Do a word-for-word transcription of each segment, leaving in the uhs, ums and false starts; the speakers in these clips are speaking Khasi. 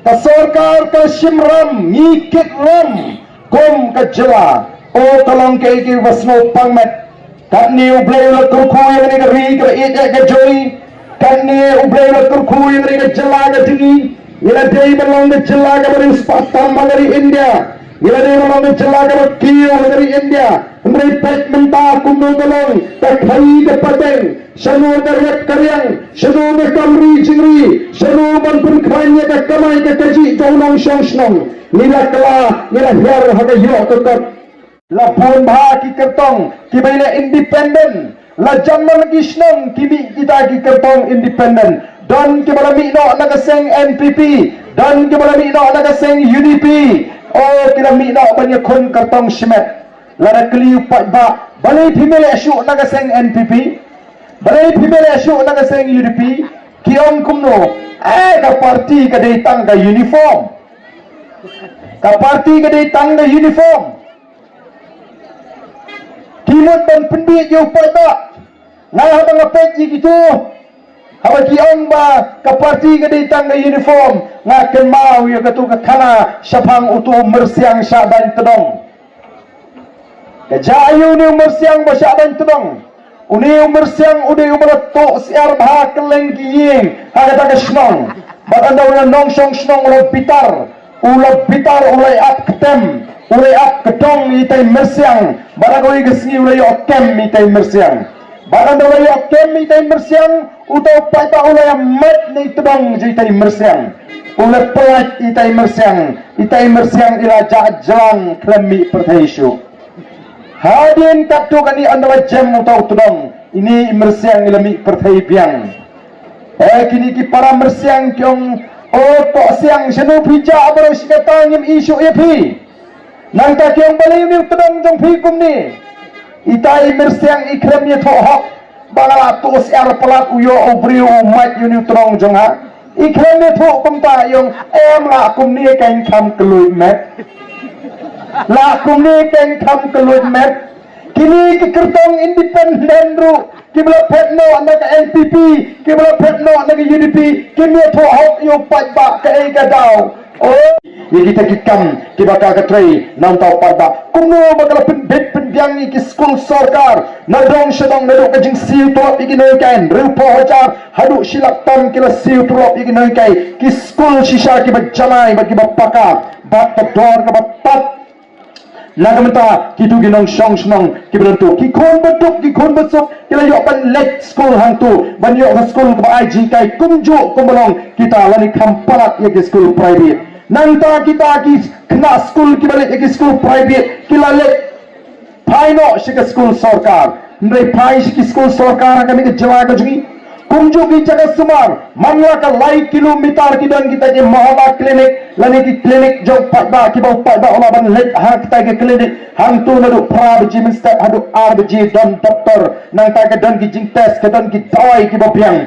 Ka sorkar ka shim ram, ngi kit ram kum ka jylla. O, ka long kaei kaei ba sngewpang met. Katne U Blei u la kyrkhu ïa kane ka ri kaba ïeit eh ka jong ngi. Katne U Blei u la kyrkhu ïa kane ka jylla ka jong ngi. Ngi la dei ban long ka jylla kaba riewspah tam ha ka ri India. Ngi la dei ban long ka jylla kaba kiew ha ka ri India. Hynrei peit mynta kumno ka long, ka khaii ka pateng, shano ka rep ka riang, shano ka kam ri jingri, shano ban pynkhlaiñ ïa ka kamai ka kajih jong u nongshong shnong. Ngi la kylla, ngi la hiar ha ka ïoh ka kot. La bun bha ki kyrtong kiba ïaleh independent. La jan man ki shnong ki mih kita ki kyrtong independent. Don kiba la mih noh na ka seng N P P, don kiba la mih noh na ka seng U D P. O, ki la mih noh ban ïakhun kyrtong shimet. Lada kylli u paidbah, balei phim ïaleh shuh na ka seng N P P? Balei phim ïaleh shuh na ka seng U D P? Ki ong kumno? Eh, ka party ka dei tang ka uniform. Ka party ka dei tang ka uniform. Ki mut ban pynbiej ïa u paidbah. Nga haba nga peit ïa kito, haba ki ong ba ka party ka dei tang ka uniform, nga kynmaw ïa kato ka khana shaphang uto u myrsiang shah daiñ tdong. Ka jia aïu une u myrsiang ba shah daiñ tdong? Une u myrsiang u dei uba la tuh syiar bha kylleng ki ïing ha kata ka shnong. Bad ynda u nongshong shnong u la bitar, u la bitar, u la ïap ktem, u la ïap kdong ïa itai myrsiang. Bad ha kawei ka sngi u la ïoh kem ïa itai myrsiang. Bad ynda u la ïoh kem ïa itai myrsiang, uto u paidbah u la ïamait na i tdong jong itai myrsiang. U la pyllait ïa itai myrsiang, itai myrsiang i la jah jlang khlem mih pyrthei shuh. Hadien katto katne ynda la jem uto u tdong, ine i myrsiang i la mih pyrthei biang. Eh, kine ki para myrsiang ki ong, o, Koksiang, shano phi jah baroh shi katta, ngim i shuh ïa phi. Nangta ki ong, balei une u tdong jong phi kumne? Itai i myrsiang i khlem ïathuh hok ba nga la tuh syiar palat, u ïoh u briew u mait ïa une u tdong jong nga. I khlem ïathuh kumta, i ong, em, lah kumne keiñ kham kylluid met. Lah kumne keiñ kham kylluid met. Kine ki kyrtong independent ruh, kiba la phet noh na ka N P P, kiba la phet noh na ka U D P, kim ïathuh hok ïa u paidbah kaei ka daw. O, ïa kita ki kam kiba ka ka trei na uta u paidbah. Kumno ba ka la pynbit pynbiang ïa ki skul sorkar na dong sha dong, naduh ka jingsiew tulop ïa ki nonghikai hynriewphew hajar haduh shi lak tam ki la siew tulop ïa ki nonghikai. Ki skul shisha kiba janai bad kiba paka, bad ka dor kaba tad. Na ka bynta kito ki nongshong shnong kiba don to, ki khun ba duk, ki khun ba suk, ki la ïoh ban leit skul hangto, ban ïoh ka skul kaba ai jinghikai kumjuh kumba long kita lane kham palat ïa ki skul private. Nangta kita ki khynnah skul kiba leit ïa ki skul private ki la leit phai noh sha ki skul sorkar. Hynrei phai sha ki skul sorkar ha kane ka jylla ka jong ngi, kumjuh ki jaka sumar, man la ka lai kilometer ki don kita ki mohalla clinic lane ki clinic jong u paidbah kiba u paidbah u lah ban leit ha kita ki clinic. Hangto naduh phra baje mynstep haduh ar baje don doktor. Nangta ka don ki jingtest, ka don ki dawai kiba biang.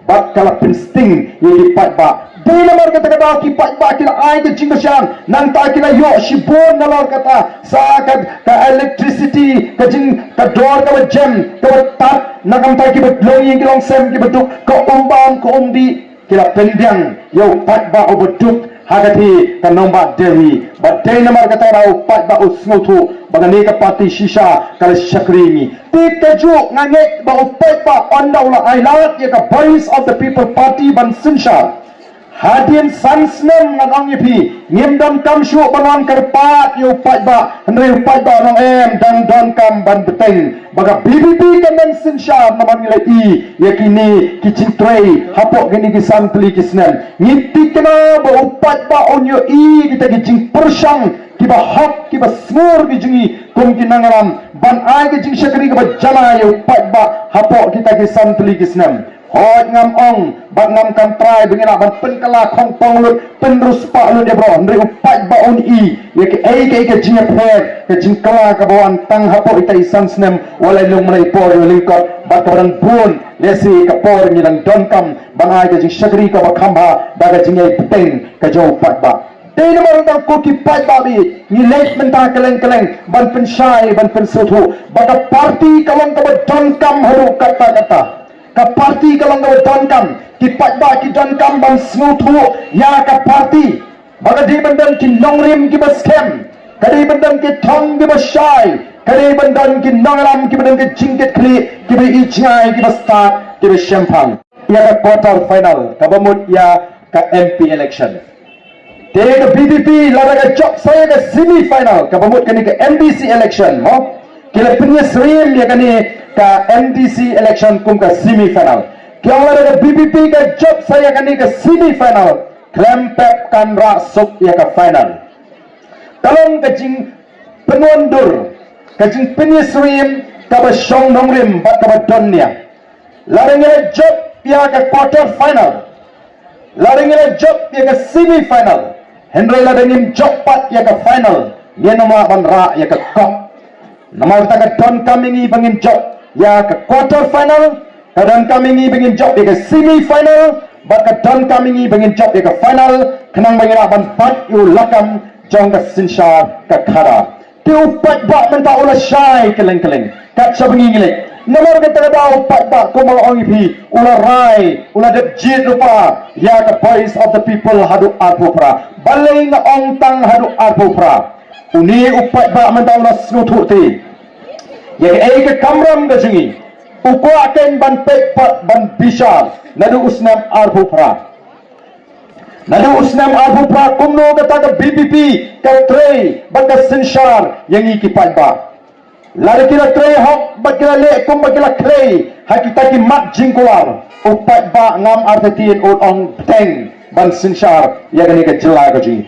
Bad ka la pynsting ïa ki paidbah. Dei namar kata ka daw ki paidbah ki la ai ka jingkyrshan, nangta ki la ïoh shibun nalor kata, sa ka, ka electricity, ka jing, ka dor kaba jem, kaba tad, na ka bynta kiba long ïing ki long sem kiba duk, ka um bam ka um dih, ki la pynbiang ïa u paidbah uba duk ha ka thie ka nongbah Delhi. Bad dei namar kata ka daw u paidbah u sngewthuh ba kane ka party shisha ka la shakri ngi. Te kajuh nga ngeit ba u paidbah ynda u la ai lad ïa ka Voice of the People Party ban synshar. Hadien san snem ngan ong ïa phi, ngim donkam shuh ban wan kyrpad ïa u paidbah, hynrei u paidbah u ong em, dang donkam ban bteng ba ka V P P kan nang synshar namar ngi la i ïa kine ki jingtrei hapoh kine ki san tylli ki snem. Ngi thikna ba u paidbah un ïohi kita ki jingpyrshang kiba hok, kiba sngur ki jong ngi kum ki nongïalam ban ai ka jingshakri kaba janai ïa u paidbah hapoh kita ki san tylli ki snem. Hooid, ngam ong bad ngam kam trai ba ngi lah ban pynkylla khongpong lut, pynriewspah lut ïa baroh, hynrei u paidbah un i ïa kaei kaei ka jingïapher, ka jingkylla kaba wan tang hapoh ita i san snem, wat la i lum, wat la i por, ïa lyngkot bad kaba dang bun, lehse ka por ngi dang donkam ban ai ka jingshakri kaba kham bha da ka jingïai bteng ka jong u paidbah. Dei namar kata ko ki paidbah ba ïeit, ngi leit mynta kylleng kylleng ban pynshai ban pynsngewthuh ba ka party ka long kaba donkam haduh katta katta. Ka party ka long kaba donkam, ki paidbah ki donkam ban sngewthuh ïa ka party. Ba ka dei ban don ki nongrim kiba skhem, ka dei ban don ki thong kiba shai, ka dei ban don ki nongïalam kiba don ki jingkitkhlieh, kiba ïohi jngai, kiba stad, kiba shemphang. Ïa ka quarter final kaba mut ïa ka M P election. Te ka V P P lada ka jop sa ïa ka semi final kaba mut kane ka M D C election mo. Ki la pynïasyriem ïa kane ka M D C election kum ka semi final. Ki ong lada ka V P P ka jop sa ïa kane ka semi final, khlem pep kan rah suk ïa ka final. Ka long ka jingpynwandur, ka jingpynïasyriem kaba shong nongrim bad kaba don nia. Lada ngi la jop ïa ka quarter final, lada ngi la jop ïa ka semi final, hynrei lada ngim jop pat ïa ka final, ngin ym lah ban rah ïa ka cup. Namar kata ka donkam ïa ngi ba ngin jop ïa ka quarter final, ka donkam ïa ngi ba ngin jop ïa ka semi final, bad ka donkam ïa ngi ba ngin jop ïa ka final, khnang ba ngin lah ban bat ïa u lakam jong ka synshar ka khadar. Te u paidbah mynta u la shai kylleng kylleng kat shaba ngi ngi leit. Namar kata ka daw u paidbah kumba la ong ïa phi, u la rai, u la dep jied lypa ïa ka Voice of the People haduh arphew phra. Balei nga ong tang haduh arphew phra? Une u paidbah mynta u la sngewthuh te ïa kaei ka kamram ka jong ngi. U kwah kein ban peit pat ban bishar naduh u snem arphew phra. Naduh u snem arphew phra kumno kata ka V P P ka trei bad ka synshar ïa ngi ki paidbah. Lada ki la trei hok bad ki la leh kumba ki la khlei ha kita ki mat jingkular, u paidbah ngam artatien u ong bteng ban synshar ïa kane ka jylla ka jong ngi.